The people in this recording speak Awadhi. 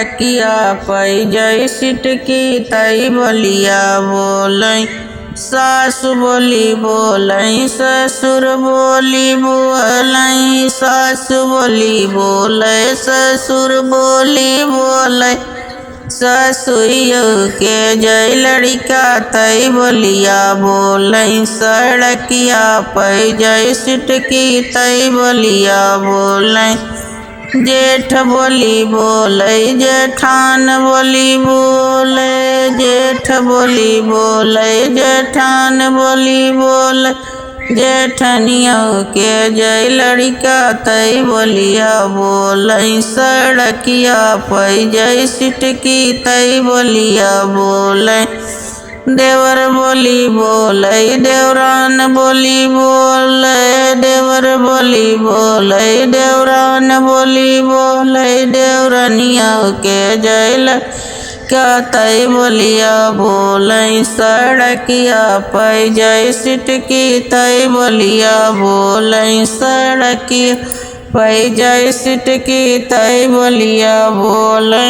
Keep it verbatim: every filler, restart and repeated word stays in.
किया पै जै सिटकी तै बोलिया बोलै। सासु बोली बोलै, ससुर बोली बोलै, सासु बोली बोलै, ससुर बोली बोलै। ससुइयो के जै लड़िका तै बोलिया बोलै, सड़किया पै जै सिटकी तै बोलिया बोलै। जेठ बोली बोलै, जेठान बोली बोलै, जेठ बोली बोलै, जेठान बोली बोलै। जेठनियो के जै लड़िका तै बोलिया बोलै, सड़किया पै जै सिटकी तै बोलिया बोलै। देवर बोली बोलै, देवरान बोली बोलै, देवर बोली बोलै, देवरान बोली बोलै। देवरनिया के जै लड़िका तै बोलिया बोलै, सड़किया पै जै सिटकी तै बोलिया बोलै, सड़किया पै जै सिटकी तै बोलिया बोलै।